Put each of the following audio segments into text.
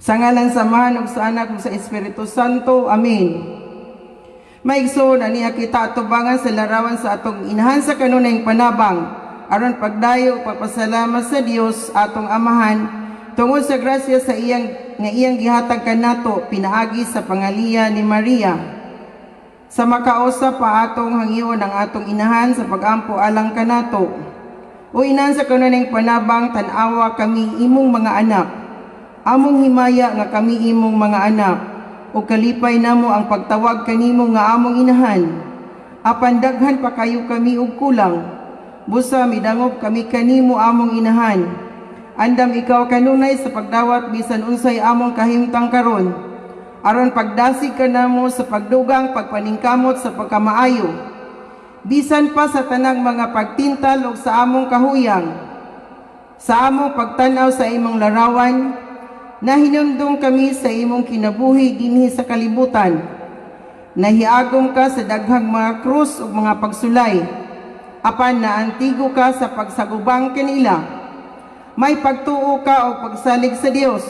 Sa ngalan sa Amahan ug sa Anak ug sa Espiritu Santo. Amen. Maigsoon, aniya kita atubangan sa larawan sa atong Inahan sa kanunayng panabang aron pagdayo ug pagpasalamat sa Dios atong Amahan tungod sa grasya sa iyang nga iyang gihatag kanato pinaagi sa pangaliya ni Maria. Sa makausa pa, atong hangyoon ang atong Inahan sa pagampo alang kanato. O Inahan sa kanunayng panabang, tan-awa kami, imong mga anak. Among himaya nga kami imong mga anak ug kalipay namo ang pagtawag kanimo nga among Inahan. Apan daghan pa kayo kami og kulang. Busa midangop kami kanimo, among Inahan. Andam ikaw kanunay sa pagdawat bisan unsay among kahimtang karon, aron pagdasig kanamo sa pagdugang pagpaningkamot sa pagkamaayo. Bisan pa sa tanang mga pagtintal ug sa among kahuyang. Sa among pagtan-aw sa imong larawan, nahinumdum kami sa imong kinabuhi dinhi sa kalibutan. Nahiagom ka sa daghang mga krus ug mga pagsulay. Apan naantigo ka sa pagsagubang kanila. May pagtuo ka og pagsalig sa Dios.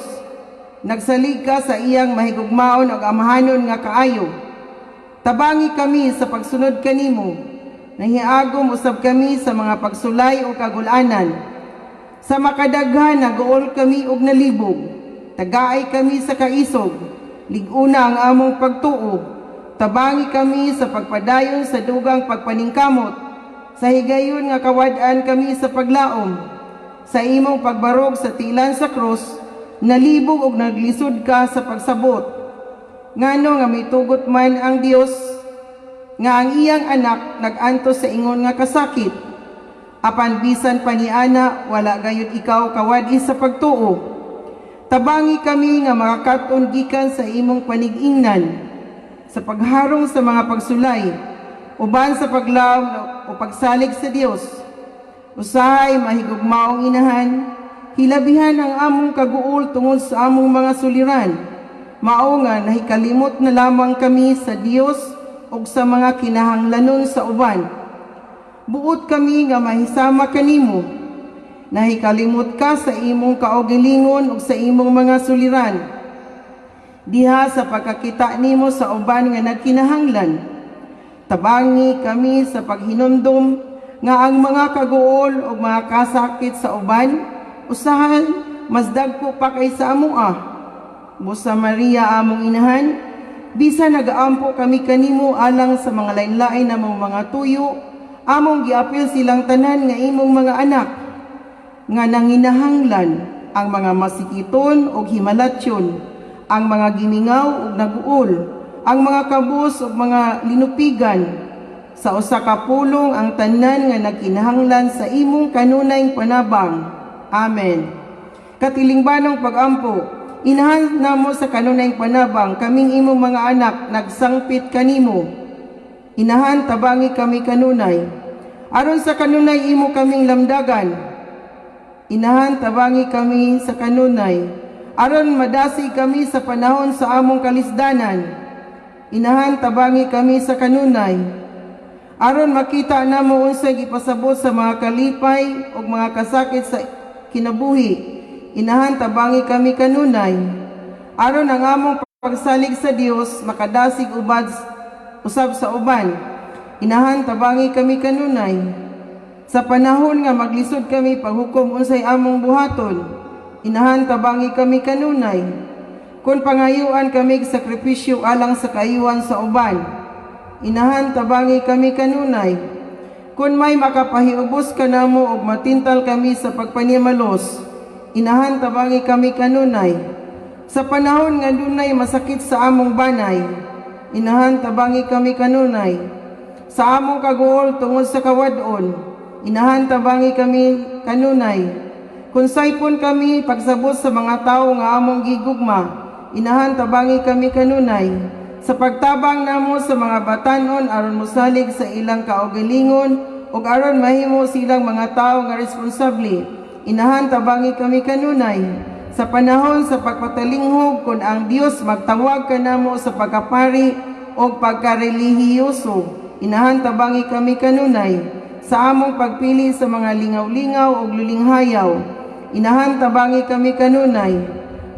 Nagsalig ka sa iyang mahigugmaon ug amahanon nga kaayo. Tabangi kami sa pagsunod kanimo. Nahiagom usab kami sa mga pagsulay o kagulanan. Sa makadaghan, naguol kami og nalibog. Tagaay kami sa kaisog. Lig-una ang among pagtuo. Tabangi kami sa pagpadayon sa dugang pagpaningkamot. Sa higayon nga kawad-an kami sa paglaom. Sa imong pagbarog sa tilan sa krus, nalibog og naglisod ka sa pagsabot. Ngano nga mitugot man ang Dios nga ang iyang anak nag-antos sa ingon nga kasakit? Apan bisan pa niana, wala gayud ikaw kawad-i sa pagtuo. Tabangi kami nga makakat-on gikan sa imong panig-ingnan, sa pagharong sa mga pagsulay, uban sa paglaom o pagsalig sa Dios. Usahay, mahigugmaong Inahan, hilabihan ang among kaguol tungod sa among mga suliran. Mao nga nahikalimot na lamang kami sa Dios ug sa mga kinahanglanon sa uban. Buot kami nga mahisama kanimo. Nahikalimot ka sa imong kaugalingon ug sa imong mga suliran. Diha sa pagkakita nimo sa uban nga nagkinahanglan. Tabangi kami sa paghinumdum nga ang mga kaguol ug mga kasakit sa uban usahay mas dagko pa kaysa amoa. Busa Maria, among Inahan, bisan nagaampo kami kanimo alang sa mga lain-lain namong mga tuyo, among giapil silang tanan nga imong mga anak nga nanginahanglan, ang mga masikiton ug himalatyon, ang mga gimingaw ug naguol, ang mga kabus ug mga linupigan. Sa usa ka pulong, ang tanan nga nagkinahanglan sa imong kanunayng panabang. Amen. Katilingbanong pagampo. Inahan namo sa kanunayng panabang, kaming imong mga anak nagsangpit kanimo. Inahan, tabangi kami kanunay. Aron sa kanunay imo kaming lamdagan. Inahan, tabangi kami sa kanunay. Aron madasig kami sa panahon sa among kalisdanan. Inahan, tabangi kami sa kanunay. Aron makita namo unsay gipasabot sa mga kalipay ug mga kasakit sa kinabuhi. Inahan, tabangi kami kanunay. Aron ang among pagsalig sa Dios makadasig ubad usab sa uban. Inahan, tabangi kami kanunay. Sa panahon nga maglisod kami paghukom unsay among buhaton. Inahan, tabangi kami kanunay. Kung pangayuan kami sakripisyo alang sa kaayuhan sa uban. Inahan, tabangi kami kanunay. Kung may makapahiubos kanamo ug matintal kami sa pagpanimalos. Inahan, tabangi kami kanunay. Sa panahon nga dunay masakit sa among banay. Inahan, tabangi kami kanunay. Sa among kaguol tungod sa kawad-on. Inahan, tabangi kami kanunay. Kung saypon kami pagsabot sa mga tawo nga among gigugma. Inahan, tabangi kami kanunay. Sa pagtabang namo sa mga batanon aron mosalig sa ilang kaugalingon ug aron mahimo silang mga tawo nga responsable. Inahan, tabangi kami kanunay. Sa panahon sa pagpatalinghog kung ang Dios magtawag kanamo sa pagkapari o pagkarelihiyoso. Inahan, tabangi kami kanunay. Sa among pagpili sa mga lingaw-lingaw o lulinghayaw. Inahan, tabangi kami kanunay.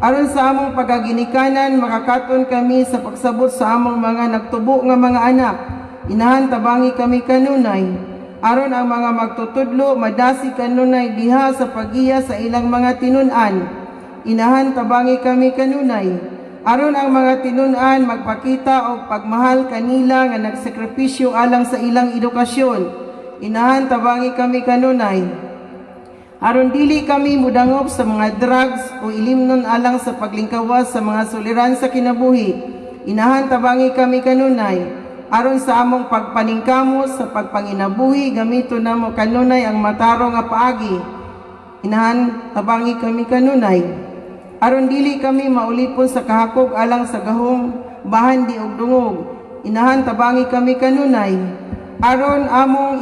Aron sa among pagaginikanan, makakaton kami sa pagsabot sa among mga nagtubo nga mga anak. Inahan, tabangi kami kanunay. Aron ang mga magtutudlo madasi kanunay diha sa pagiya sa ilang mga tinun-an. Inahan, tabangi kami kanunay. Aron ang mga tinun-an magpakita og pagmahal kanila nga nagsakripisyo alang sa ilang edukasyon. Inahan, tabangi kami kanunay. Aron dili kami mudangop sa mga drugs o ilimnon alang sa paglingkawas sa mga suliran sa kinabuhi. Inahan, tabangi kami kanunay. Aron sa among pagpaningkamot sa pagpanginabuhi, gamiton namo kanunay ang matarong nga paagi. Inahan, tabangi kami kanunay. Aron dili kami maulipon sa kahakog alang sa gahom, bahandi og dungog. Inahan, tabangi kami kanunay. Aron among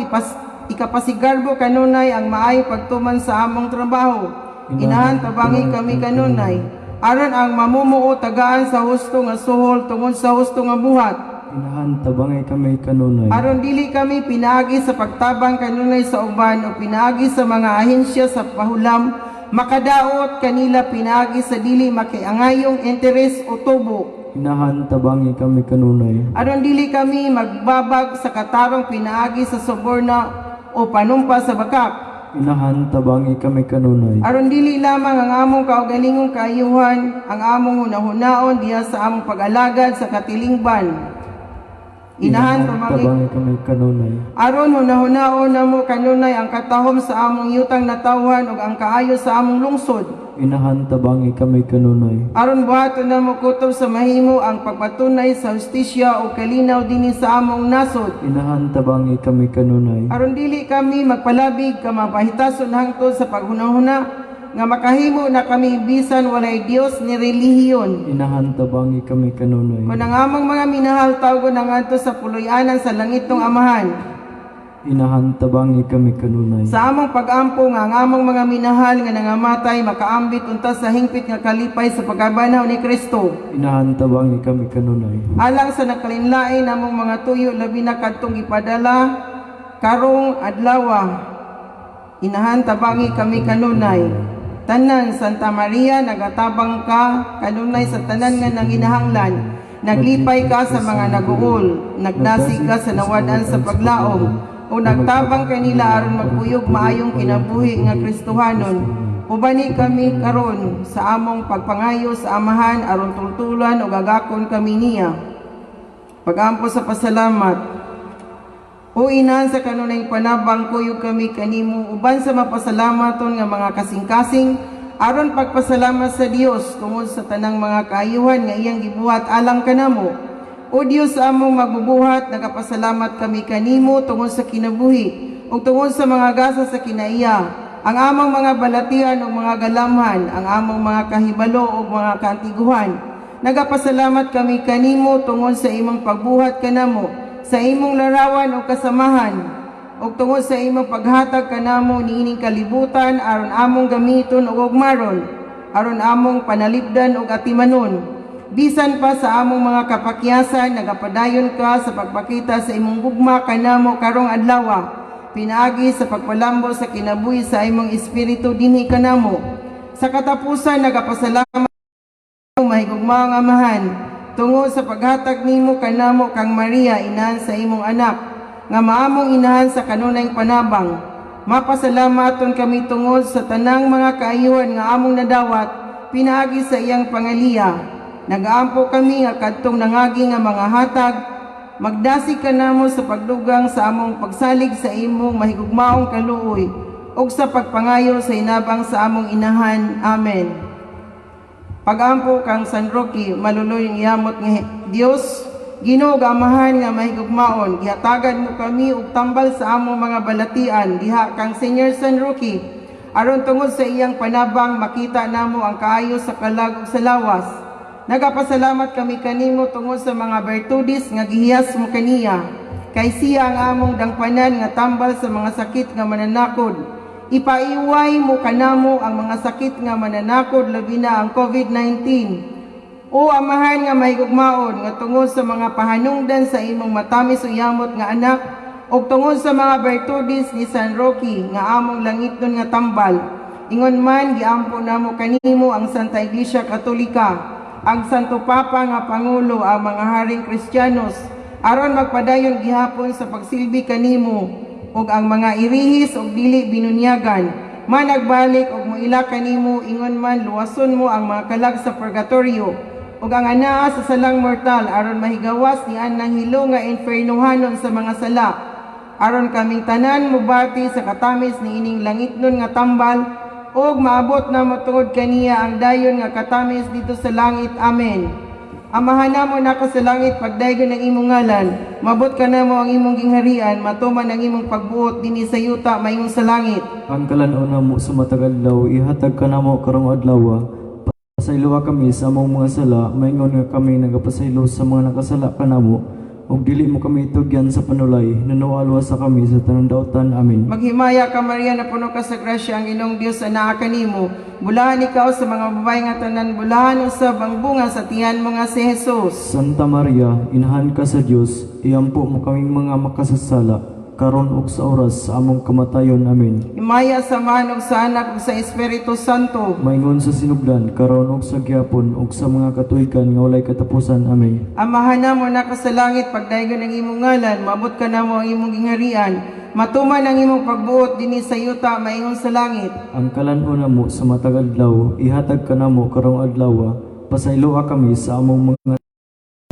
ikapasigarbo kanunay ang maayo pagtuman sa among trabaho. Inahan, tabangi kami kanunay. Aron ang mamumuo tagaan sa husto nga suhol tungod sa husto nga buhat. Inahan, tabangi kami kanunay. Aron dili kami pinaagi sa pagtabang kanunay sa uban o pinaagi sa mga ahensya sa pahulam makadaot kanila pinaagi sa dili makiangayong interes o tubo. Inahan, tabangi kami kanunay. Aron dili kami magbabag sa katarong pinaagi sa suborna o panumpa sa bakak. Inahan, tabangi kami kanunay. Aron dili lamang ang among kaugalingong kaayuhan ang among hunahunaon diha sa among pag-alagad sa katilingban. Inahan, tabangi tabangi kami kanunay. Aron hunahunaon namo kanunay ang katahom sa among yutang natawhan ug ang kaayo sa among lungsod. Inahan, tabangi kami kanunay. Aron buhaton namo kutob sa mahimo ang pagpatunay sa hustisya ug kalinaw dinhi sa among nasod. Inahan, tabangi kami kanunay. Aron dili kami magpalabig kamapahitason hangtod sa paghunahuna nga makahimo na kami bisan walay Dios ni relihiyon. Inahan, tabangi kami kanunay. Kung ang among mga minahal tawgon ang ngadto sa puloy-anan sa langitnong Amahan. Inahan, tabangi kami kanunay. Sa among pag-ampo nga ang among mga minahal nga nangamatay makaambit unta sa hingpit nga kalipay sa pagkabanhaw ni Kristo. Inahan, tabangi kami kanunay. Alang sa nakalinlain namong mga tuyo, labi na kadtong gipadala karong adlawa. Inahan, tabangi kami kanunay. Tanan, Santa Maria, nagatabang ka kanunay sa tanan nga nanginahanglan. Naglipay ka sa mga naguol, nagdasig ka sa nawad-an sa paglaom, o nagtabang kanila aron magkuyog maayong kinabuhi nga Kristohanon. Ubani kami karon sa among pagpangayo sa Amahan aron tultulan o gagakon kami niya. Pagampo sa pasalamat. O Inahan sa kanunayng panabang, kuyog kami kanimo uban sa mapasalamaton nga mga kasing-kasing aron pagpasalamat sa Dios tungod sa tanang mga kaayuhan nga iyang gibuhat alang kanamo. O Dios among magbubuhat, nagapasalamat kami kanimo tungod sa kinabuhi ug tungod sa mga gasa sa kinaiya, ang among mga balatian ug mga galamhan, ang among mga kahibalo ug mga kaantiguhan. Nagapasalamat kami kanimo tungod sa imong pagbuhat kanamo sa imong larawan o kasamahan ug tungod sa imong paghatag kanamo niining kalibutan aron among gamiton ug ugmaron, aron among panalipdan ug atimanon. Bisan pa sa among mga kapakyasan, nagapadayon ka sa pagpakita sa imong gugma kanamo karong adlaw pinaagi sa pagpalambo sa kinabuhi sa imong Espiritu dinhi kanamo. Sa katapusan, nagapasalamat mahigugmaong Amahan tungod sa paghatag nimo kanamo kang Maria, inahan sa imong anak, nga maamong inahan sa kanunayng panabang. Mapasalamaton kami tungod sa tanang mga kaayuhan nga among nadawat pinaagi sa iyang pangaliya. Nagaampo kami nga kadtong nangagi nga mga hatag magdasig kanamo sa pagdugang sa among pagsalig sa imong mahigugmaong kaluoy ug sa pagpangayo sa hinabang sa among Inahan. Amen. Pagampo kang San Roque, maluloy ang yamot nga Dios, Ginoo ug Amahan nga mahigugmaon, gihatagan mo kami og tambal sa among mga balatian diha kang Senior San Roque. Aron tungod sa iyang panabang makita namo ang kaayo sa kalag ug sa lawas. Nagapasalamat kami kanimo tungod sa mga bertudes nga gihiyas mo kaniya. Kay siya ang among dangpanan nga tambal sa mga sakit nga mananakod. Ipaiway mo kanamo ang mga sakit nga mananakod, labi na ang COVID-19. O Amahan nga mahigugmaon, nga tungod sa mga pahanungdan sa imong matamis o yamot nga anak ug tungod sa mga bertudes ni San Roque nga among langitnon nga tambal, Ingon man giampo namo kanimo ang Santa Iglesia Katolika, ang Santo Papa nga Pangulo, ang mga haring Kristiyanos, aron magpadayon gihapon sa pagsilbi kanimo ug ang mga irihis ug dili binunyagan managbalik ug moila kanimo. Ingon man luwason mo ang mga kalag sa purgatorio ug ang anaa sa salang mortal, aron mahigawas ni anang hilo nga infernohanon sa mga sala, aron kaming tanan mobati sa katamis ni ining langitnon nga tambal ug maabot namo tungod kaniya ang dayon nga katamis didto sa langit. Amen. Amahan namo naka sa langit, pagdaygon ang imong ngalan, mabot kanamo ang imong gingharian, matuman ang imong pagbuot dinhi sa yuta maingon sa langit. Ang kalan-on namo sa matag adlaw ihatag kanamo karong adlaw. Pasayloa kami sa among mga sala, maingon nga kami nagapasaylo sa mga nakasala kanamo, ug dili mo kami tugyan sa panulay, hinunoa luwasa kami sa tanang dautan. Amen. Maghimaya ka, Maria, na puno ka sa grasya, ang Ginoong Dios anaa kanimo. Bulahan ikaw sa mga babae nga tanan, bulahan usab ang bunga sa tiyan mo nga si Jesus. Santa Maria, inahan ka sa Dios, iampo mo kaming mga makasasala, karon ug sa oras sa among kamatayon. Amen. Himaya sa Amahan ug sa Anak ug sa Espiritu Santo. Maingon sa sinugdan, karon ug sa gihapon ug sa mga katuigan nga walay katapusan. Amen. Amahan namo naka sa langit, pagdaygon ang imong ngalan, maabot kanamo ang imong gingharian, matuman ang imong pagbuot dinhi sa yuta maingon sa langit. Ang kalan-on namo sa matag adlaw ihatag kanamo karong adlaw. Pasayloa kami sa among mga,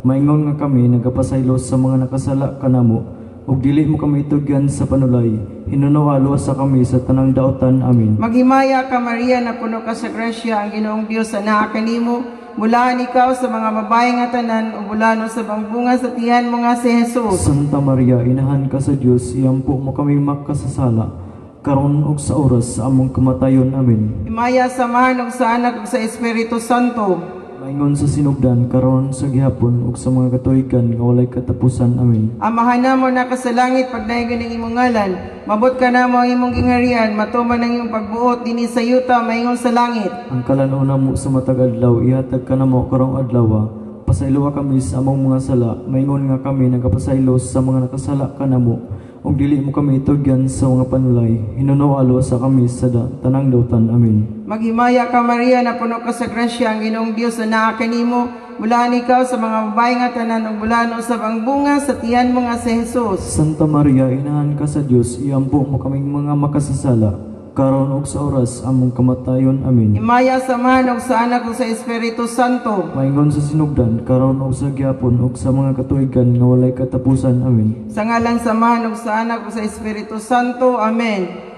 maingon nga kami nagapasaylo sa mga nakasala kanamo, ug dili mo kami tugyan sa panulay, hinunoa luwasa kami sa tanang dautan. Amen. Maghimaya ka, Maria, na puno ka sa grasya, ang Ginoong Dios anaa kanimo. Bulahan ikaw sa mga babae nga tanan ug bulahan usab ang bunga sa tiyan mo nga si Jesus. Santa Maria, inahan ka sa Dios, iampo mo kami makasasala, karon ug sa oras sa among kamatayon. Amen. Himaya sa Amahan ug sa Anak ug sa Espiritu Santo. Maingon sa sinugdan, karon sa gihapon ug sa mga katuigan nga walay katapusan. Amen. Amahan namo naka sa langit, pagdaygon ang imong ngalan, mabot kanamo ang imong gingharian, matuman ang imong pagbuot dinhi sa yuta maingon sa langit. Ang kalan-on namo sa matag adlaw ihatag kanamo karong adlaw. Pasayloa kami sa among mga sala, maingon nga kami nagapasaylo sa mga nakasala kanamo, ug dili mo kami tugyan sa mga panulay, hinunoa luwasa kami sa tanang dautan. Amen. Maghimaya ka, Maria, na puno ka sa grasya, ang Ginoong Dios anaa kanimo. Bulahan ikaw sa mga babae nga tanan ug bulahan usab ang bunga sa tiyan mo nga si Jesus. Santa Maria, inahan ka sa Dios, iampo mo kaming mga makasasala, karon ug sa oras among kamatayon. Amen. Himaya sa Amahan ug sa Anak ug sa Espiritu Santo. Maingon sa sinugdan, karon ug sa gihapon ug sa mga katuigan nga walay katapusan. Amen. Sa ngalan sa Amahan ug sa Anak ug sa Espiritu Santo. Amen.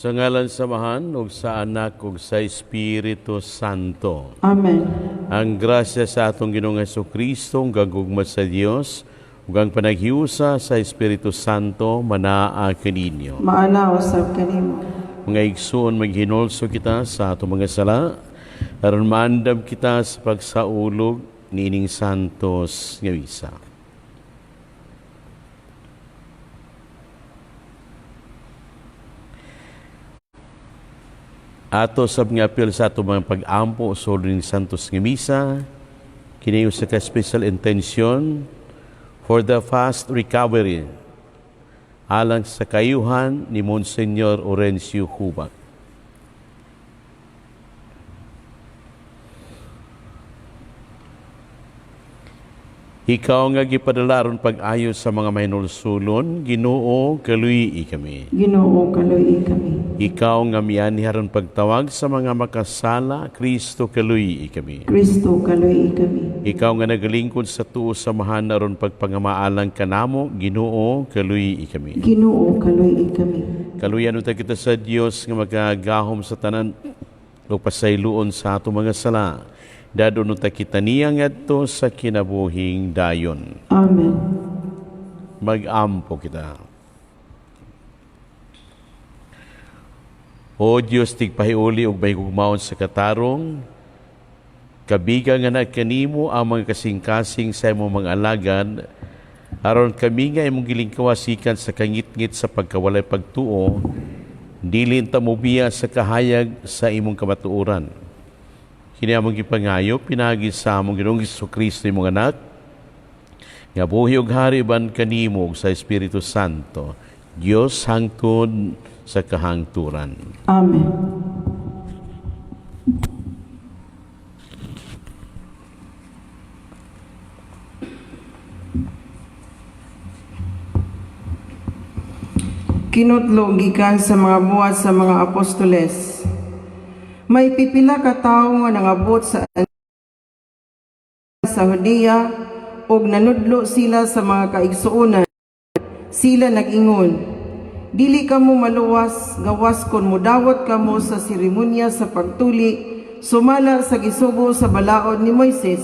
Sa ngalan sa Amahan ug sa Anak ug sa Espiritu Santo. Amen. Ang grasya sa atong Ginoong Hesukristo, ang gagugma sa Dios, ug ang panaghiusa sa Espiritu Santo manaa kaninyo. Maana usab kanimo. Mga igsoon, maghinulso kita sa atong mga sala, aron maandam kita sa pagsaulog niining santos nga misa. Ato sab nga apil sa atong mga pag-ampo sa ning santos nga misa, kini usa ka special intention for the fast recovery alang sa kayuhan ni Monsignor Orencio Hubak. Ikaw nga gipadala aron pag-ayo sa mga mahinulsulon, Ginoo, kaluyi kami. Ginoo, kaluyi kami. Ikaw nga mianhi aron pagtawag sa mga makasala, Kristo, kaluyi kami. Kristo, kaluyi kami. Ikaw nga nagalingkod sa tuo samahan aron pagpangamaalang kanamo, Ginoo, kaluyi kami. Ginoo, kaluyi kami. Kaluyan unta kita sa Dios nga makagahom sa tanan ug pasayloon sa atong mga sala. Dadon unta kita niya ngadto sa kinabuhing dayon. Amen. Mag-ampo kita. O Dios, tigpahiuli ug mahigugmaon sa katarong, kabiga nga nagkanimo ang mga kasing-kasing sa imong mga alagad, aron kami nga imong gilingkawasikan sa kangitngit sa pagkawalay pagtuo, dili ta mobiya sa kahayag sa imong kamatuoran. Kini among gipangayo pinaagi sa among Ginoong Hesukristo, imong anak, nga buhi ug hari uban kanimo ug sa Espiritu Santo, Dios hangtod sa kahangturan. Amen. Kinutlo gikan sa mga buhat sa mga apostoles. May pipila ka tawo nga nangabot sa Judea ug nanudlo sila sa mga kaigsuonan. Sila nag-ingon, "Dili kamo maluwas gawas kon mudawat kamo sa seremonya sa pagtuli sumala sa gisugo sa balaod ni Moises."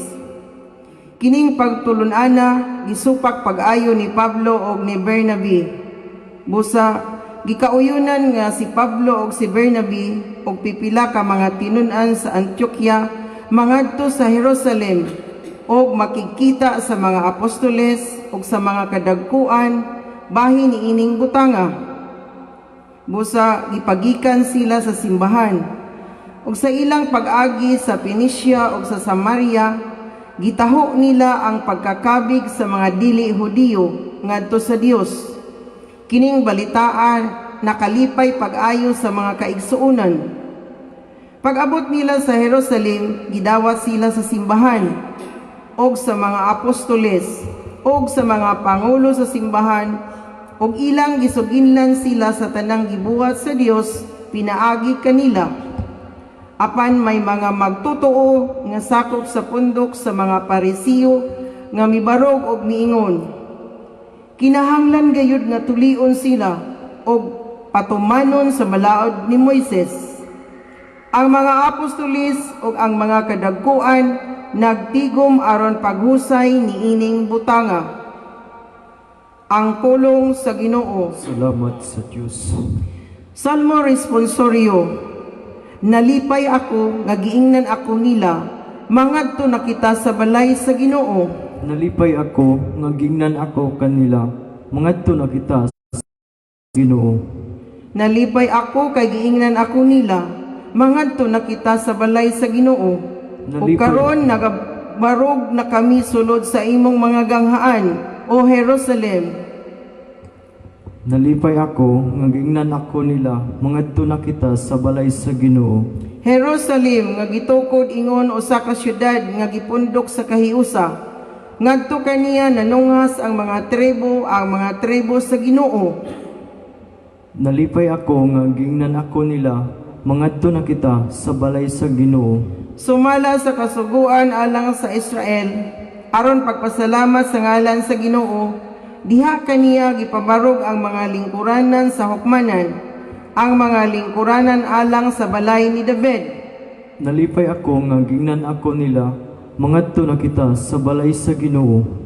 Kining pagtulun-ana gisupak pag-ayo ni Pablo og ni Bernabe. Busa gikauyunan nga si Pablo og si Bernabe og pipila ka mga tinun-an sa Antioquia mangadto sa Jerusalem og makigkita sa mga apostoles og sa mga kadagkuan bahin niining butanga. Busa gipagikan sila sa simbahan. Ug sa ilang pag-agi sa Phoenicia ug sa Samaria, gitaho nila ang pagkakabig sa mga dili Hudiyo ngadto sa Dios. Kining balitaan nakalipay pag-ayo sa mga kaigsuonan. Pag-abot nila sa Jerusalem, gidawat sila sa simbahan og sa mga apostoles og sa mga pangulo sa simbahan og ilang gisuginlan sila sa tanang gibuhat sa Dios pinaagi kanila. Apan may mga magtotoo nga sakop sa pundok sa mga Parisiyo nga mibarog og miingon, "Kinahanglan gayud nga tulion sila og patumanon sa balaod ni Moises." Ang mga apostolis ug ang mga kadagkuan nagtigom aron paghusay niining butanga. Ang pulong sa Ginoo. Salamat sa Dios. Salmo Responsorio. Nalipay ako nga giingnan ako nila, mangadto na kita sa balay sa Ginoo. Nalipay ako nga gingnan ako kanila, mangadto na kita sa Ginoo. Nalipay ako kay giingnan ako nila, mangadto na kita sa balay sa Ginoo. Ug Nalipay. karon nagabarog na kami sulod sa imong mga ganghaan, O Jerusalem. Nalipay ako nga gingnan ako nila, mangadto na kita sa balay sa Ginoo. Jerusalem nga gitukod ingon usa ka syudad nga gipundok sa kahiusa. Ngadto kaniya nanunghas ang mga tribo sa Ginoo. Nalipay ako nga gingnan ako nila, mangadto na kita sa balay sa Ginoo. Sumala sa kasuguan alang sa Israel, aron pagpasalamat sa ngalan sa Ginoo, diha kaniya gipabarog ang mga lingkuranan sa hukmanan. ang mga lingkuranan alang sa balay ni David. Nalipay ako nga giingnan ako nila, mangadto na kita sa balay sa Ginoo.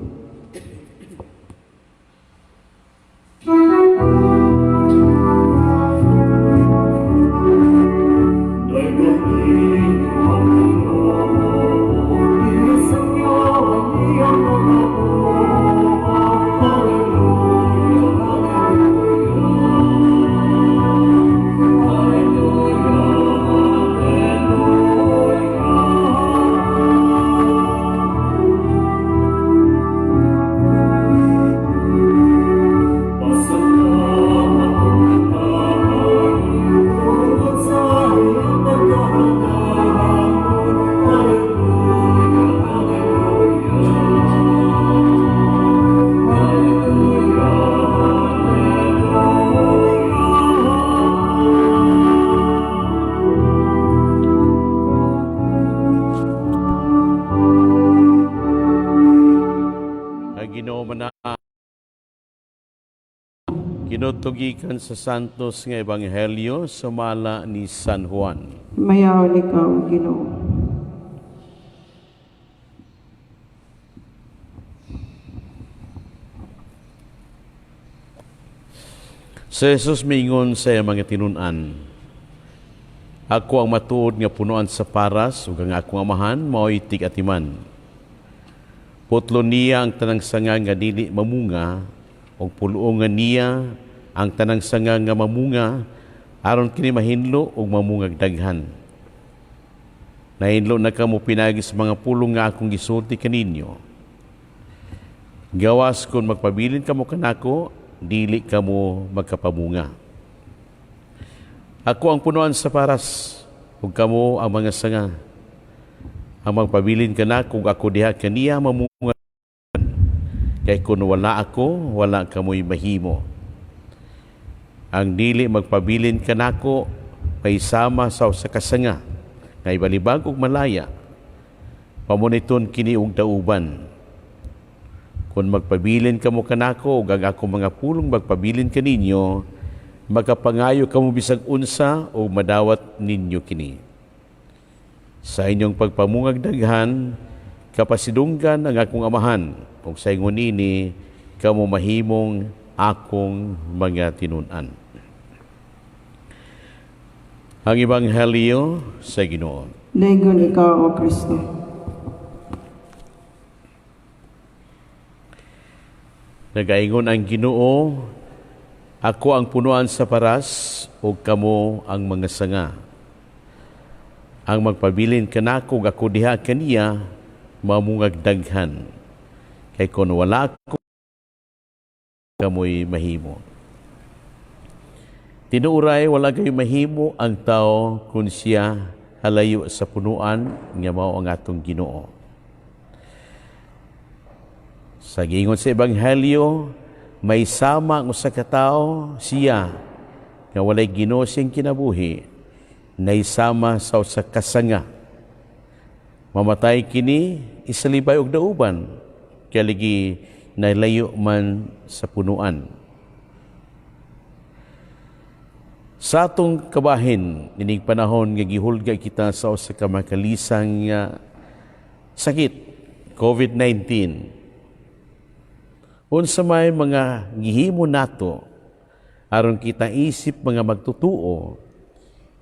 Ang Ginoo man Kinutugikan sa Santos nga Ebanghelyo sumala ni San Juan. Mayaon ikaw, Ginoo. Sa Jesus miingon sa iyang mga tinun-an, "Ako ang matuod nga punuan sa paras ug ang akong amahan mao'y tig-atiman. Putlo niya ang tanang sanga nga dili mamunga ug puluongan niya ang tanang sanga nga mamunga aron kini mahinlo ug mamungag daghan. Nahinlo na kamo pinaagi sa mga pulong nga akong gisulti kaninyo. Gawas kung magpabilin kamo kanako, dili kamo magkapamunga. Ako ang punuan sa paras, ug kamo ang mga sanga. Ang magpabilin kanako ug ako diha kaniya mamunga. Kay kun wala ako, wala kamoy mahimo. Ang dili magpabilin kanako, may sama sa usa ka sanga, nga ibalibag ug malaya. Pamuniton kini og dauban. Kung magpabilin kamo kanako ug ang akong mga pulong magpabilin kaninyo, makapangayo kamo bisag unsa o madawat ninyo kini. Sa inyong pagpamungag daghan, kapasidunggan ang akong amahan, ug sa ingon nini kamo mahimong akong mga tinun-an." Ang Ebanghelyo sa Ginoo. Dayon ikaw, O Kristo. Nagaingon ang Ginoo, "Ako ang punuan sa paras ug kamo ang mga sanga. Ang magpabilin kanako ug ako diha kaniya mamungag daghan. Kay kon wala ako, kamoy mahimo." Tinuuray wala kayo mahimo ang tao kung siya halayo sa punuan nga mao ang atong Ginoo. Sa gingon sa Ebanghelyo, may sama ang usa ka tawo siya nga walay Ginoo siyang kinabuhi, naisama sa usa ka sanga. Mamatay kini, isalibay og dauban, kaya ligi nalayo man sa punuan. Sa atong kabahin, ining panahon nga gihulga kita sa usa ka makalisang sakit, COVID-19. Unsa may mga gihimo nato aron kita isip mga magtutuo,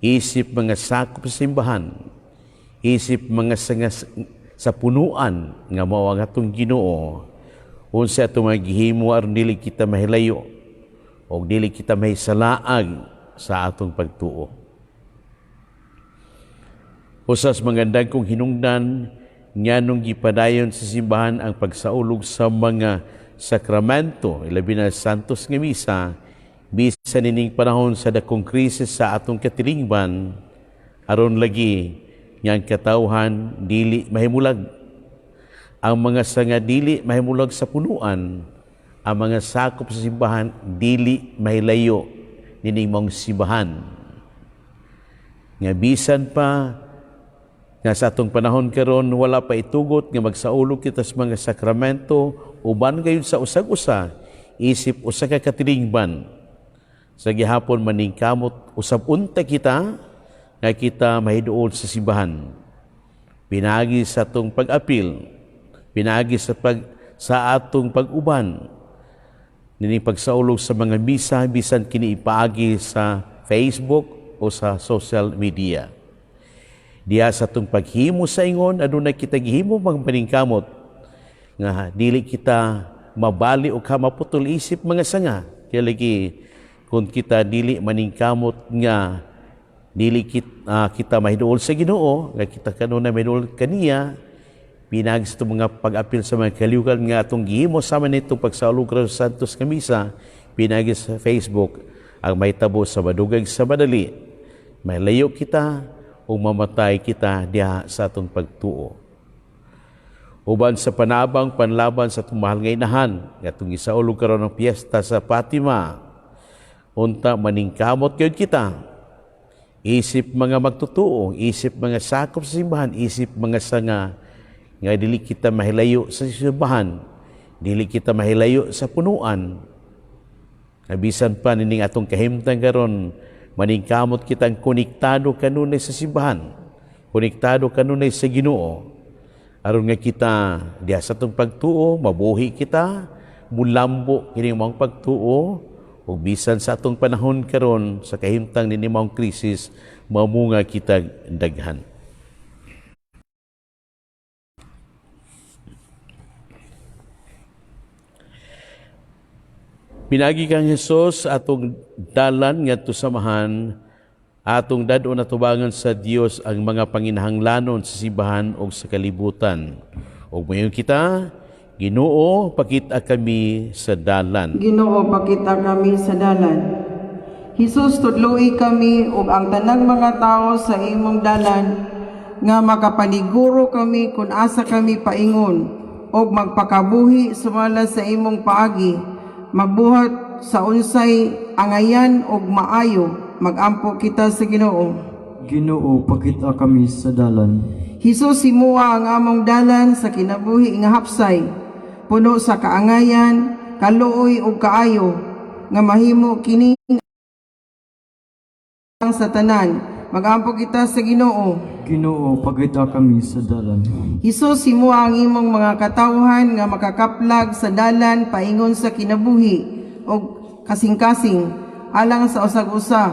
isip mga sakop sa simbahan, isip mga sanga sa punuan nga mao ang atong Ginoo, unsa atong mga gihimo aron dili kita mahilayo o dili kita mahisalaag sa atong pagtuo? Usas magandang kong hinungdan nganong gipadayon sa simbahan ang pagsaulog sa mga sakramento, ilabi na Santos nga Misa, bisan ining panahon sa dakong krisis sa atong katilingban, aron lagi nga ang katawhan dili mahimulag. Ang mga sanga dili mahimulag sa punuan, ang mga sakop sa simbahan dili mahilayo nining mong simbahan. Nga bisan pa nga sa atong panahon karon wala pa itugot nga magsaulog kita sa mga sakramento uban gayud sa usag-usa isip usa ka katilingban. Sa gihapon maningkamot usab unta kita nga kita mahiduol sa simbahan. Pinaagi sa atong pag-apil, pinaagi sa atong pag-uban, nining pagsaulog sa mga misa bisan kini ipaagi sa Facebook o sa social media. Diha sa atong paghimo sa ingon, adunay kita gihimo mga paningkamot nga dili kita mabali o kamaputol isip mga sanga. Kaya lagi kung kita dili maningkamot nga dili kita mahiduol sa Ginoo, nga kita kanunay mahiduol kaniya, pinaagi sa itong mga pag-apil sa mga kaliwkan nga atong gihimo sama nitong pagsaulog sa Santos nga Misa, pinaagi sa Facebook, ang mahitabo sa madugay sa madali, malayo kita o mamatay kita diha sa atong pagtuo. Uban sa panabang panlaban sa atong mahal nga inahan, nga atong gisaulog karon ng piyesta sa Fatima, unta maningkamot gyud kita. Isip mga magtutuo, isip mga sakop sa simbahan, isip mga sanga nga dili kita mahilayo sa simbahan, dili kita mahilayo sa punuan. Bisan pa nining atong kahimtang karon, maningkamot kitang konektado kanunay sa simbahan, konektado kanunay sa Ginoo. Aron nga kita diha sa atong pagtuo, mabuhi kita, mulambo kini maong pagtuo, ug bisan sa atong panahon karon sa kahimtang nini maong krisis, mamunga kita daghan. Pinaagi kang Hesus atong dalan ngadto samahan, atong dad-on atubangan sa Dios ang mga panginahanglanon sa simbahan ug sa kalibutan. Ug moingon kita, Ginoo, pakita kami sa dalan. Ginoo, pakita kami sa dalan. Hesus, tudloi kami ug ang tanang mga tawo sa imong dalan nga makapaniguro kami kung asa kami paingon ug magpakabuhi sumala sa imong paagi, magbuhat sa unsay angayan ug maayo. Magampo kita sa Ginoo. Ginoo, pakita kami sa dalan. Hesus, himoa ang among dalan sa kinabuhi nga hapsay, puno sa kaangayan, kaluoy ug kaayo, nga mahimo kini ang sa tanan. Magampo kita sa Ginoo. Ginoo, pakita kami sa dalan. Hesus, himoa ang imong mga katawhan nga makakaplag sa dalan paingon sa kinabuhi ug kasing-kasing alang sa usag-usa,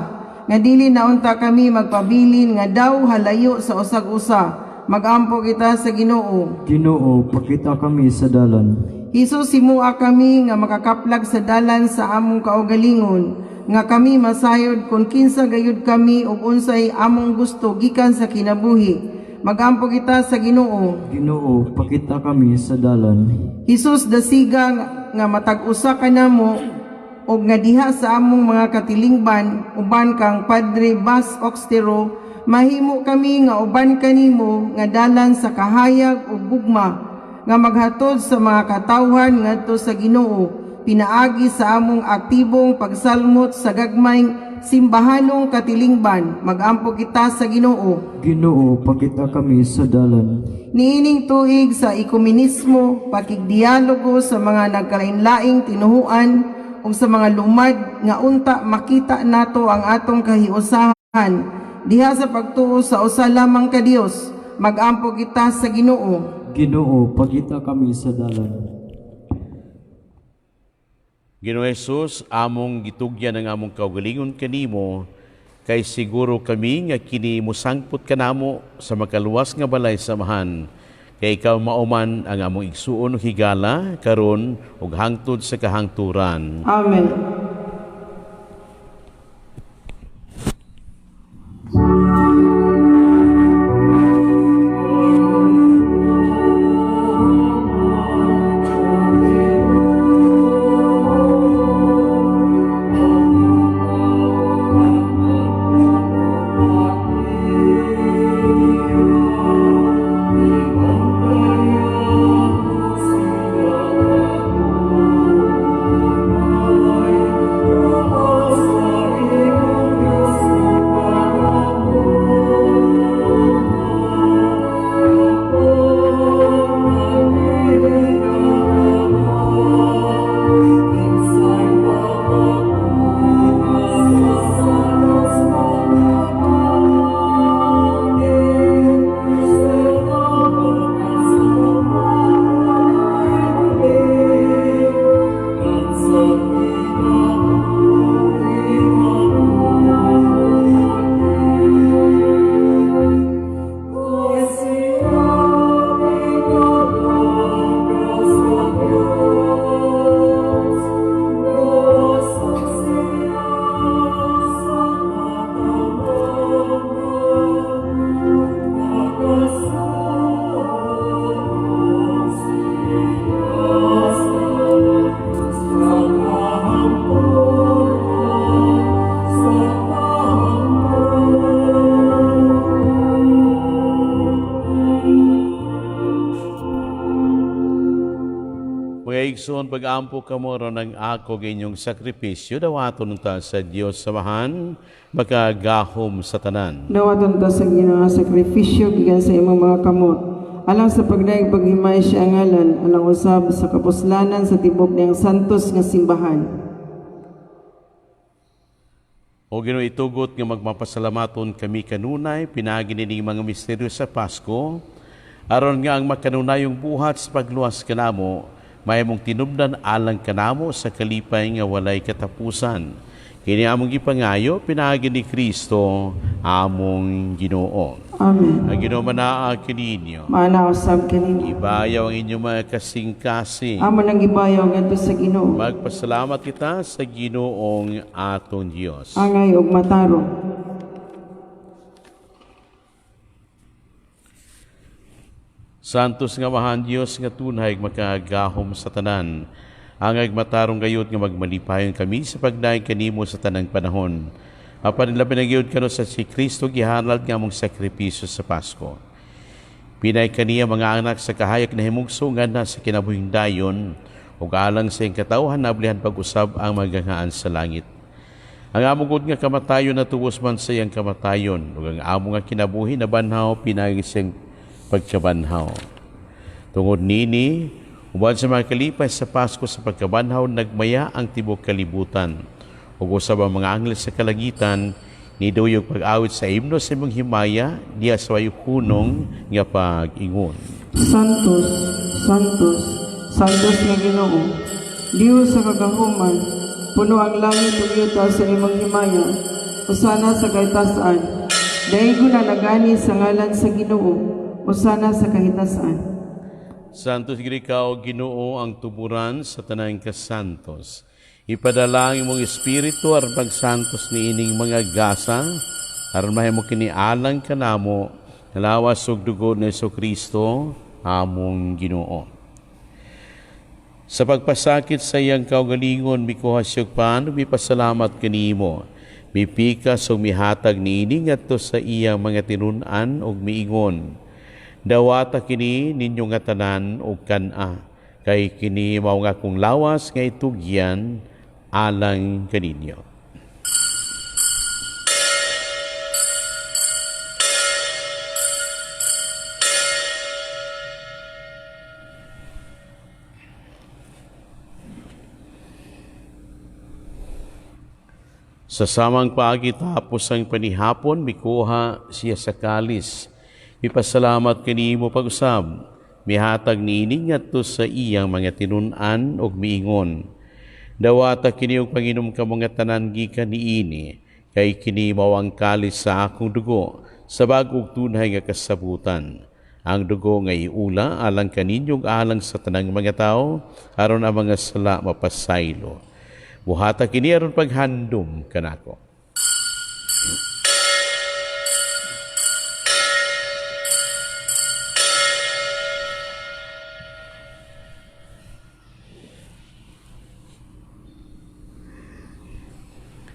nga dili na unta kami magpabilin nga daw halayo sa usag-usa. Magampo kita sa Ginoo. Ginoo, pakita kami sa dalan. Hesus, himoa kami nga makakaplag sa dalan sa among kaugalingon, nga kami masayod kung kinsa gayud kami ug unsay among gusto gikan sa kinabuhi. Magampo kita sa Ginoo. Ginoo, pakita kami sa dalan. Hesus, dasiga nga matag usa kanamo ug nga diha sa among mga katilingban uban kang Padre Bas Oxtero, mahimo kami nga uban kanimo nga dalan sa kahayag ug gugma nga maghatod sa mga katawhan ngadto sa Ginoo, pinaagi sa among aktibong pagsalmot sa gagmayng simbahanong katilingban. Magampo kita sa Ginoo. Ginoo, pakita kami sa dalan. Niining tuig sa ekumenismo, pakigdialogo sa mga nagkalain-laing tinuhuan ug sa mga lumad nga unta makita nato ang atong kahiusahan diha sa pagtuo sa usa lamang ka Dios. Magampo kita sa Ginoo. Ginoo, pakita kami sa dalan. Ginoo Jesus, among gitugyan ang among kaugalingon kanimo, kay siguro kami nga kini mosangpot kanamo sa makaluwas nga balay samahan, kay ikaw mauman ang among igsuon ug higala karon ug hangtod sa kahangturan. Amen. Igsoon, pag-ampo kamo ron ang ako inyong sakripisyo, dawaton ta sa Dios Amahan, makagahom sa tanan. Dawaton ta sa Ginoo nga sakripisyo gikan sa imong mga kamot. Alang sa pagdayeg paghimay sa iyang ngalan, alang usab sa kapuslanan sa tibok niyang santos nga simbahan. O Ginoo, itugot nga magmapasalamaton kami kanunay pinaagi nining mga misteryo sa Pasko, aron nga ang makanunayong buhat sa pagluwas kanamo mahimong tinubdan alang kanamo sa kalipay nga walay katapusan. Kini among gipangayo pinaagi ni Kristo among Ginoo. Amen. Ang Ginoo manaa kininyo. Maana usab kanimo. Ibayaw ang inyong mga kasing-kasing. Amo nang gibayaw ngadto sa Ginoo. Magpasalamat kita sa Ginoong atong Dios. Angay og matarong. Santos nga Amahan Dios nga tunay makagahom sa tanan. Angay matarong gayud nga magmalipayon kami sa pagdaig kanimo sa tanang panahon. Apan labi na gyud kano sa si Kristo gihalad nga among sakripisyo sa Pasko. Pinay kaniya mga anak sa kahayag na himugso nga na sa kinabuhing dayon ug alang sa iyang katawhan nablihan pag-usab ang maganghaan sa langit. Ang among gud nga kamatayon natubos man sa iyang kamatayon ug ang amo nga kinabuhi nabanhaw pinagi sa iyang pagkabanhaw. Tungod nini, uban sa mga kalipay sa Pasko sa pagkabanhaw, nagmaya ang tibok kalibutan. Ug usab ang mga anghel sa kalangitan, niduyog pag-awit sa imno sa imong himaya, diya sa way hunong nga pag-ingon. Santos, Santos, Santos nga Ginoo. Dios sa kagahuman, puno ang langit ug yuta sa imong himaya. Usana sa kahitasan. Daigo na nagani sa ngalan sa Ginoo. Usana sa kahitasan. Santos gid ikaw, Ginoo, ang tuburan sa tanang kasantos. Ipadala ang imong espiritu aron pagsantos niining mga gasa, aron mahimo kini alang kanamo, lawas ug dugo ni Kristo among Ginoo. Sa pagpasakit sa iyang kaugalingon, mikuha siya og pan, mipasalamat kanimo. Mipikas ug mihatag niini ngadto sa iyang mga tinun-an ug miingon. Dawata kini ninyo nga tanan ug kan-a, kay kini mao nga akong lawas nga itugyan alang kaninyo. Sa samang paagi tapos ang panihapon, mikuha siya sa kalis. Mipasalamat kanimo pag-usab, mihatag niini ngadto sa iyang mga tinun-an ug miingon. Dawata kini og panginom kamo nga tanan gikan niini, kay kini mao ang kalis sa akong dugo, sa bag-ong tunay nga kasabutan. Ang dugo nga iula alang kaninyong alang sa tanang mga tao, aron ang mga sala mapasaylo. Buhata kini aron paghandom kanako.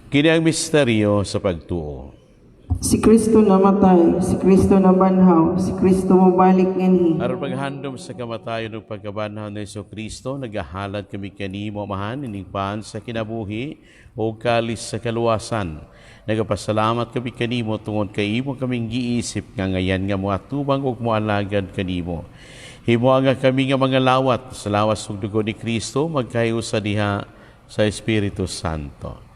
Kini ang misteryo sa pagtuo. Si Kristo namatay, si Kristo nabanhaw, si Kristo mobalik nganhi. Aron paghandom sa kamatayon ug pagkabanhaw ni Kristo, nagahalad kami kanimo, Amahan, ining pan sa kinabuhi o kalis sa kaluwasan. Nagapasalamat kami kanimo tungod kay imo kaming giisip nga ngayan nga moatubang ug moalagad kanimo. Himoa nga kami nga mga lawat sa lawas ug dugo ni Kristo magkahiusa diha sa Espiritu Santo.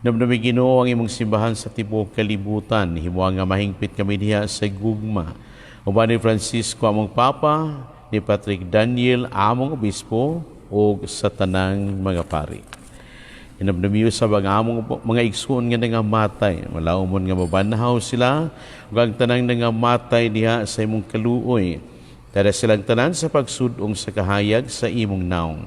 Namnami Ginoo ang imong simbahan sa tibuok kalibutan. Himoa nga mahingpit kami diha sa gugma. Uban ni Francisco among Papa, ni Patrick Daniel among Obispo, ug sa tanang mga pari. Hinabnamiyo sa ang among mga igsoon nga nangamatay, malaumon nga mabanhaw sila, ug ang tanang nangamatay diha sa imong kaluoy. Tada silang tanan sa pagsudong sa kahayag sa imong naong.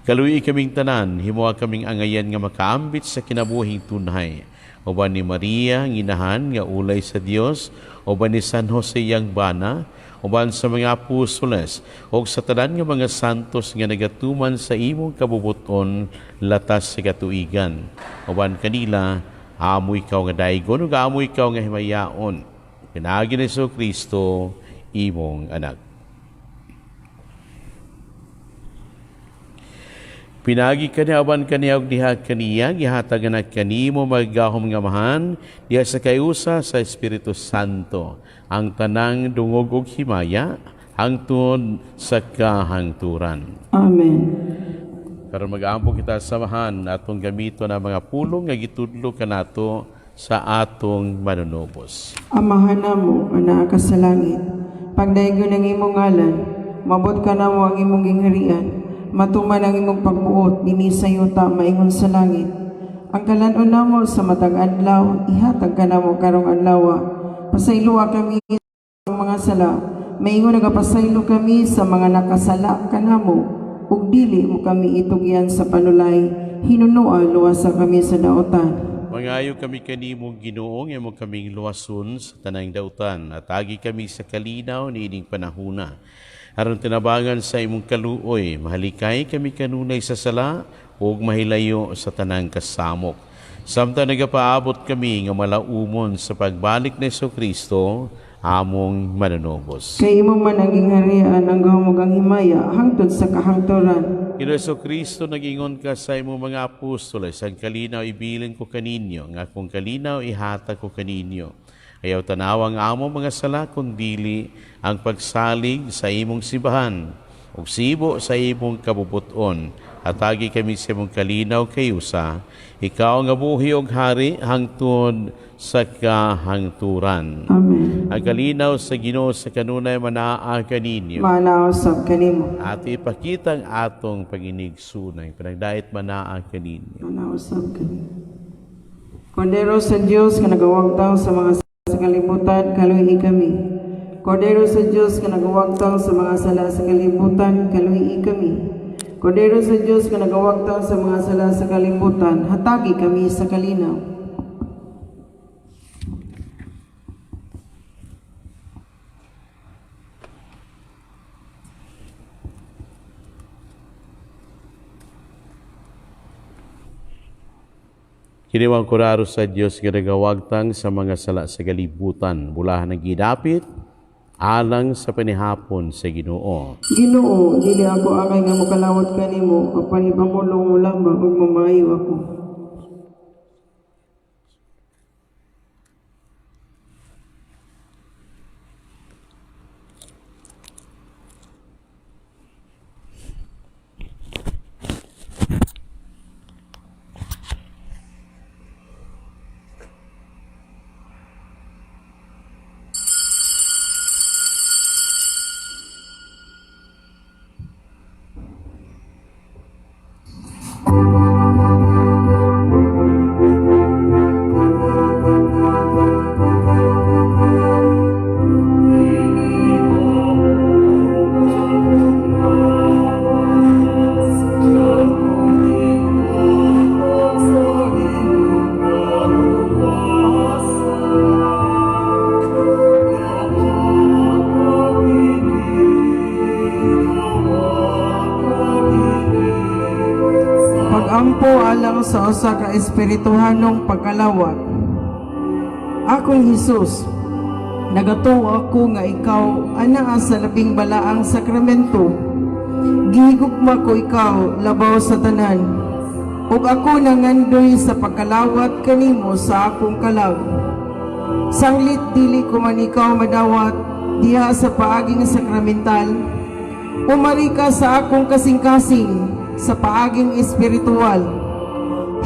Kaluoy kaming tanan, himoa kaming angayan nga makaambit sa kinabuhing tunhay. Uban ni Maria, ang inahan nga ulay sa Dios, uban ni San Jose iyang bana, uban sa mga apostoles, ug sa tanan nga mga santos nga nagatuman sa imong kabubuton latas sa katuigan. Uban kanila, amo ikaw nga daigon ug amo ikaw nga himayaon. Pinaagi ni Kristo, imong anak. Pinaagi kaniya, uban kaniya ug diha kaniya, gihatag na kanimo maggahom nga Amahan diha sa kayusa sa Espiritu Santo ang tanang dungog ug himaya hangtod sa kahangturan. Amen. Karon mag-ampo kita sa Amahan, atong gamiton ang mga pulong nga gitudlo kanato sa atong Manunubos. Amahan namo nga naa ka sa langit, pagdaygon ang imong ngalan, mabot kanamo ang imong gingharian, matuman ang imong pagbuot dinhi sa yuta maingon sa langit. Ang kalan-on namo sa matag adlaw, ihatag kanamo karong adlaw. Pasayloa kami sa mga sala, maingon nagapasaylo kami sa mga nakasala kanamo, ug dili mo kami itugyan sa panulay, hinunoa luwasa kami sa daotan. Mangayo kami kanimo, Ginoo, nga imo kaming luwason sa tanang dautan at agi kami sa kalinaw niining panahuna. Aron tinabangan sa imong kaluoy, mahalikay kami kanunay sa sala ug mahilayo sa tanang kasamok. Samtang nagapaabot kami nga malaumon sa pagbalik ni Kristo, among Manunubos. Kay imo man ang gingharian, ang gahom ug ang himaya hangtod sa kahangturan. Ginoo Kristo, nag-ingon ka sa imong mga apostoles, "Ang kalinaw ibilin ko kaninyo, nga akong kalinaw ihatag ko kaninyo. Ayaw tanawa ang among mga sala, kundili ang pagsalig sa imong simbahan, ug sibo sa imong kabubuton. Hatagi kami sa imong kalinaw kayusa, ikaw nga buhi og hari hangtod sa kahangturan." Amen. Ang kalinaw sa Ginoo sa kanunay manaa kaninyo. Manaa usab kanimo. At ipakita ang atong panginigsunay, panagdait manaa kaninyo. Manaa usab kanimo. Kordero sa Dios nga nagawagtang sa mga sala sa kalibutan, kaluy kami. Kordero sa Dios nga nagawagtang sa mga sala sa kalibutan, kaluy kami. Kordero sa Dios nga nagawagtang sa mga sala sa kalibutan, hatagi kami sa kalinaw. Kini ang kordero sa Dios nga nagawagtang sa mga sala sa kalibutan. Bulahan ang gidapit alang sa panihapon sa Ginoo. Ginoo, dili ako angay nga mokalawat kanimo, apan ipamulong mo lamang ug mamaayo ako. Pag-ampo alang sa usa ka espirituhanong pagkalawat. Akong Hesus, nagatuo ako nga ikaw anaa sa labing balaang sakramento. Gihigugma ko ikaw labaw sa tanan. Ug ako nangandoy sa pagkalawat kanimo sa akong kalag. Sanglit dili ko man ikaw madawat diha sa paaging sakramental, umari ka sa akong kasing-kasing sa paaging espiritual.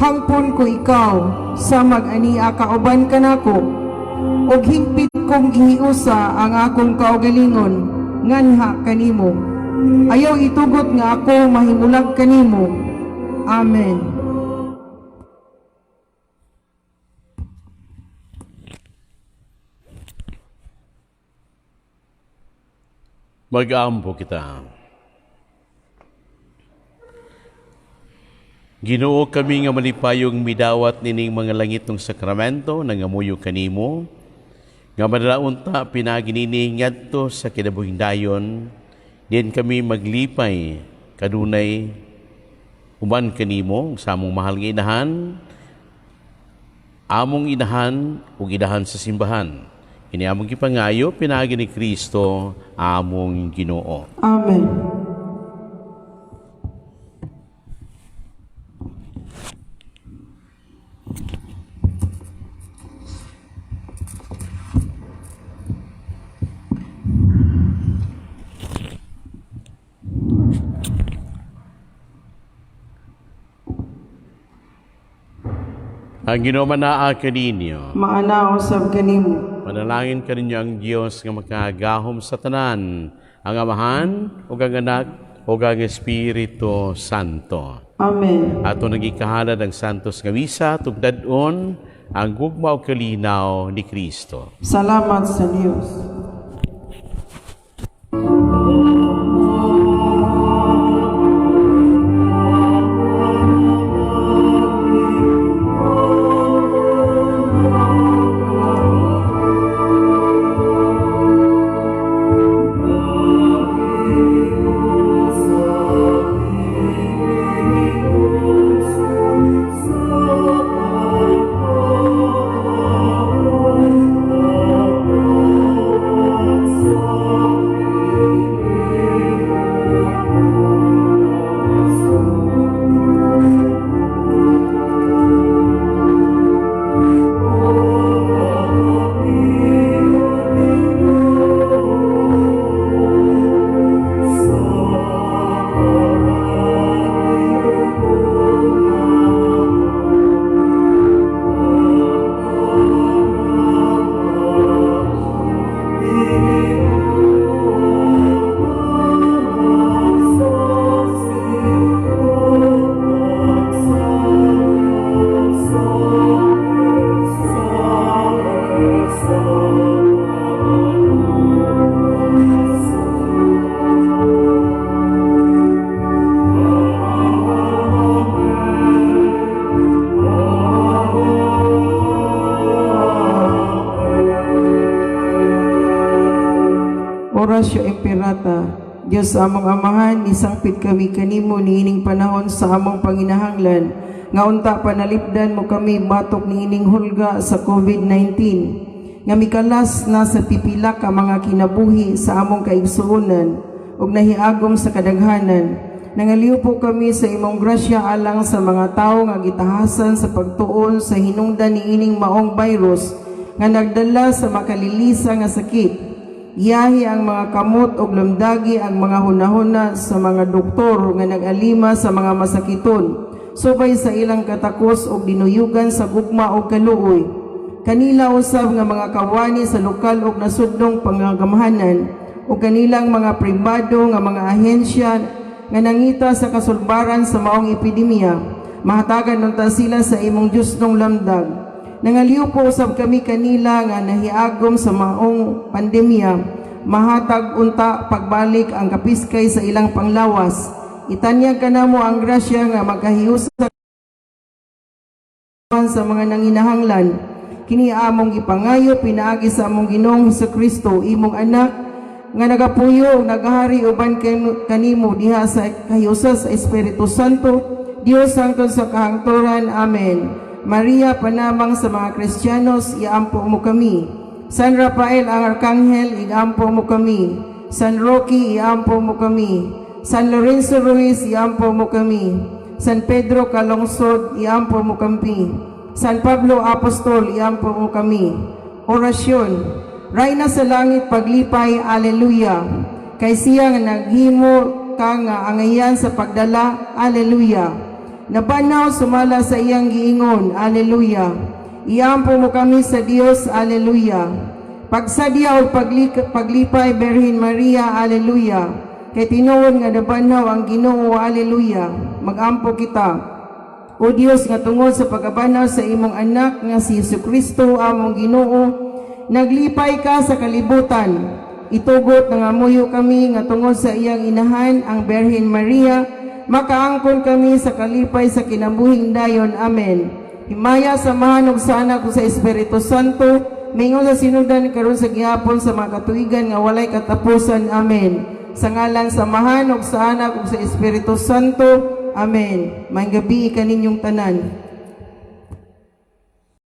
Hangpon ko ikaw sa mag-ania kauban kanako, ug hingpit kong gihiusa ang akong kaugalingon nganha kanimo. Ayaw itugot nga ako mahimulag kanimo. Amen. Mag-ampo kita. Ginoo, kami nga malipayong midawat nining mga langitnong sakramento, nangamuyo kanimo nga madala unta pinaagi nini ngadto sa kinabuhing dayon diin kami maglipay kanunay uban kanimo sa among mahal nga inahan, among inahan ug inahan sa simbahan. Kini among gipangayo pinaagi ni Kristo among Ginoo. Amen. Ang Ginoo manaa kaninyo. Maana usab kanimo. Manalangin kaninyo ang Dios nga makagahom sa tanan, ang Amahan ug ang Anak ug ang Espiritu Santo. Amen. Ato nang ikahalad ang Santos nga Misa, tugdad-on ang gugma ug kalinaw ni Kristo. Salamat sa Dios. Oratio Imperata. Diyos among Amahan, nisangpit kami kanimo niining panahon sa among panginahanglan, nga unta panalipdan mo kami batok niining hulga sa COVID-19, nga mikalas na sa pipila ka mga kinabuhi sa among kaigsuonan ug nahiagom sa kadaghanan. Nangaliw po kami sa imong grasya alang sa mga tawo nga gitahasan sa pagtuon sa hinungdan niining maong virus nga nagdala sa makalilisa nga sakit. Iyahi ang mga kamot ug lamdagi ang mga hunahuna sa mga doktor nga nag-alima sa mga masakiton, subay sa ilang katakos ug dinuyugan sa gugma ug kaluoy. Kanila usab nga mga kawani sa lokal ug nasudnong pangagamhanan ug kanilang mga pribado nga mga ahensya nga nangita sa kasulbaran sa maong epidemya, mahatagan unta sila sa imong Diyosnong lamdag. Nangaliw po usab kami kanila nga nahiagom sa maong pandemya, mahatag unta pagbalik ang kapiskay sa ilang panglawas. Itanyag kanamo ang grasya nga magkahiusa sa mga nanginahanglan. Kini among gipangayo pinaagi sa among Ginoong Kristo, imong anak nga nagapuyo ug nagahari uban kanimo diha sa kahiusa sa Espiritu Santo, Dios hangtod sa kahangturan. Amen. Maria, panamang sa mga Kristiyanos, iampo mo kami. San Rafael ang Arkanghel, iampo mo kami. San Roque, iampo mo kami. San Lorenzo Ruiz, iampo mo kami. San Pedro Calungsod, iampo mo kami. San Pablo Apostol, iampo mo kami. Orasyon. Rayna sa langit paglipay, Alleluia. Kay siya nga naghimo ka nga angayan sa pagdala, Alleluia. Nabanhaw sumala sa iyang giingon, Alleluia. Iampo mo kami sa Dios, Alleluia. Pagsadya o paglipay, Birhen Maria, Alleluia. Kay tinuod nga nabanhaw ang Ginoo, Alleluia. Magampo kita. O Dios nga tungod sa pagkabanhaw sa imong anak nga si Hesus Kristo among Ginoo, naglipay ka sa kalibutan. Itugot nangamuyo kami nga tungod sa iyang inahan ang Birhen Maria, makaangkon kami sa kalipay sa kinabuhing dayon. Amen. Himaya sa Amahan ug sa Anak ug sa Espiritu Santo, mingon sa sinugdan karon sa gihapon sa mga katuigan nga walay katapusan. Amen. Sa ngalan sa Amahan ug sa Anak ug sa Espiritu Santo. Amen. Maayong gabii kaninyong tanan.